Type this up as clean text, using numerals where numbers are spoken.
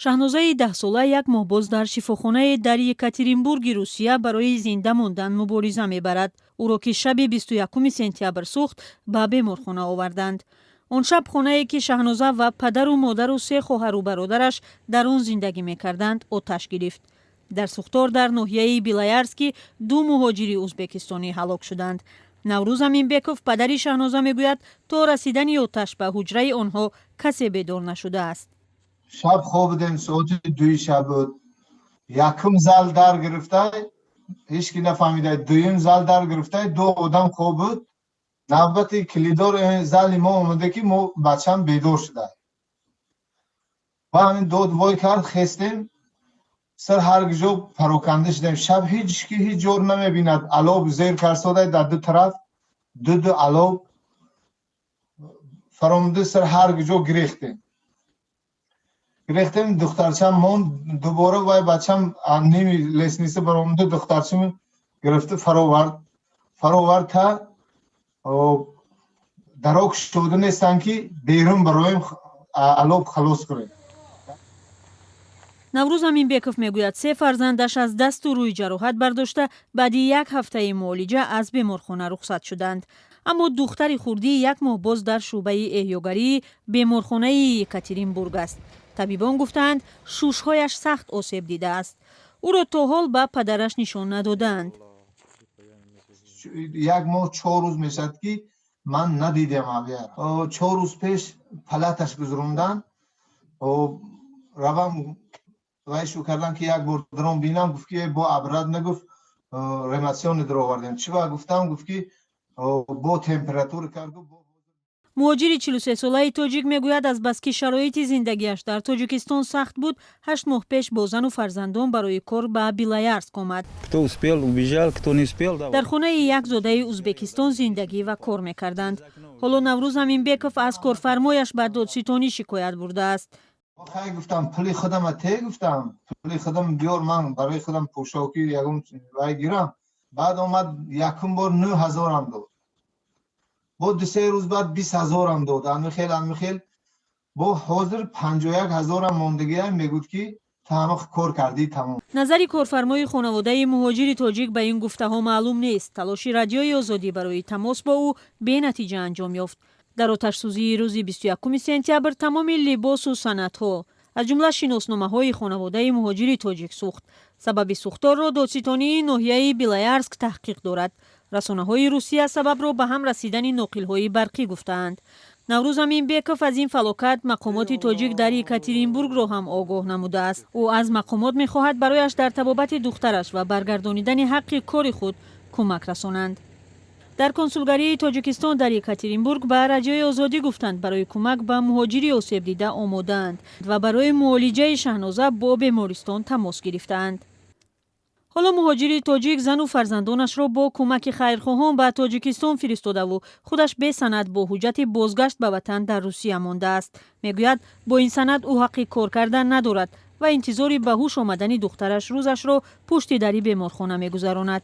Шаҳнозаи 10-сола як моҳ боз дар шифохонае дар Екатеринбурги Русия барои зинда мондан мубориза мебарад. Ӯро, ки шаби 21 сентябр сӯхт, ба беморхона оварданд. Он шаб хонае, ки Шаҳноза ва падару модару се хоҳару бародараш дар он зиндагӣ мекарданд, оташ гирифт. Дар сӯхтор дар ноҳияи Белоярский ду муҳоҷири ӯзбекистонӣ ҳалок шуданд. Наврӯз Аминбеков, падари Шаҳноза, мегӯяд, то расидани оташ ба ҳуҷраи онҳо касе бедор нашудааст. Шаб хоб будем, соати 2-и шаб буд. Якум зал дар гирифтай, ҳечки нафаҳмида. Дуюм зал дар гирифтай, ду одам хоб буд. Навбати калидор зали мо омада, ки мо бачам бедор шуда ва ҳамин дод вой кард. Хестем, сар ҳар ҷо пароканда шудем. Шаб ҳеҷ ки ҳеҷ ҷор намебинад. Алов зер карсодай, дар ду тараф ду ду алов фаромуда, сар ҳар ҷо гирехтем, гирехтем. Духтарчам монд. Дубора вай бачам ними лестница баромуда, духтарчам гирифта фаровард, фаровард, та дарок шуда нестанд, ки берун бароем, алов халос кунем. Наврӯз Аминбеков мегӯяд, се фарзандаш аз дасту рӯй ҷароҳат бардошта, баъди як ҳафтаи муолиҷа аз беморхона рухсат шуданд. Аммо духтари хурдӣ як моҳ боз дар шӯъбаи эҳёгарии беморхонаи Екатеринбург аст. Табибон гуфтаанд, шушҳояш сахт осеб дидааст. Ӯро то ҳол ба падараш нишон надодаанд. Як моҳ 4 рӯз мешавад, ки ман надидем авяр. 4 рӯз пеш палаташ гузарондан равам, вайшу кардам, ки як бор даром бинам. Гуфт, ки бо обратно гуфт, реанимационный даровардем. Чӣ ба гуфтам, гуфт, ки бо температура кард. Муҳоҷири 43-солаи тоҷик мегӯяд, азбаски шароити зиндагиаш дар Тоҷикистон сахт буд, 8 моҳ пеш бо зану фарзандон барои кор ба Белоярск омад. Кто успел, убежал, кто не успел. Дар хонаи як зодаи Узбекистон зиндагӣ ва кор мекарданд. Ҳоло Наврӯз Аминбеков аз корфармояш ба додситонӣ шикоят бурдааст. Хай, гуфтам, пули худама те, гуфтам, пули худам биёр, ман барои худам пӯшокӣ ягон вай гирам. Баъд омад, якум бор 9 ҳазорам дод, бо 2-се рӯз баъд 20 ҳазорам дод. Анмихел, анмихел, бо ҳозир 51 ҳазорам мондагиам. Мегӯд, ки ту ҳама кор кардӣ, тамом. Назари корфармои хонаводаи муҳоҷири тоҷик ба ин гуфтаҳо маълум нест. Талоши Радиои Озодӣ барои тамос бо ӯ бенатиҷа анҷом ёфт. Дар оташсӯзии рӯзи 21 сентябр тамоми либосу санадҳо, аз ҷумла шиносномаҳои хонаводаи муҳоҷири тоҷик сӯхт. Сабаби сӯхторро додситонии ноҳияи Белоярск таҳқиқ дорад. Расонаҳои Русия сабабро ба ҳам расидани ноқилҳои барқӣ гуфтаанд. Наврӯз Аминбеков аз ин фалокат мақомоти тоҷик дар Екатеринбургро ҳам огоҳ намудааст. Ӯ аз мақомот мехоҳад, барояш дар табобати духтараш ва баргардонидани ҳаққи кори худ кӯмак расонанд. Дар консулгарии Тоҷикистон дар Екатеринбург ба Радиои Озодӣ гуфтанд, барои кӯмак ба муҳоҷири осебдида омодаанд ва барои муолиҷаи Шаҳноза бо бемористон тамос гирифтаанд. Ҳоло муҳоҷири тоҷик зану фарзандонашро бо кӯмаки хайрхоҳон ба Тоҷикистон фиристодаву худаш бесанад бо ҳуҷҷати бозгашт ба ватан дар Русия мондааст. Мегӯяд, бо ин санад ӯ ҳаққи кор кардан надорад ва интизори ба ҳуш омадани духтараш рӯзашро пушти дари беморхона мегузаронад.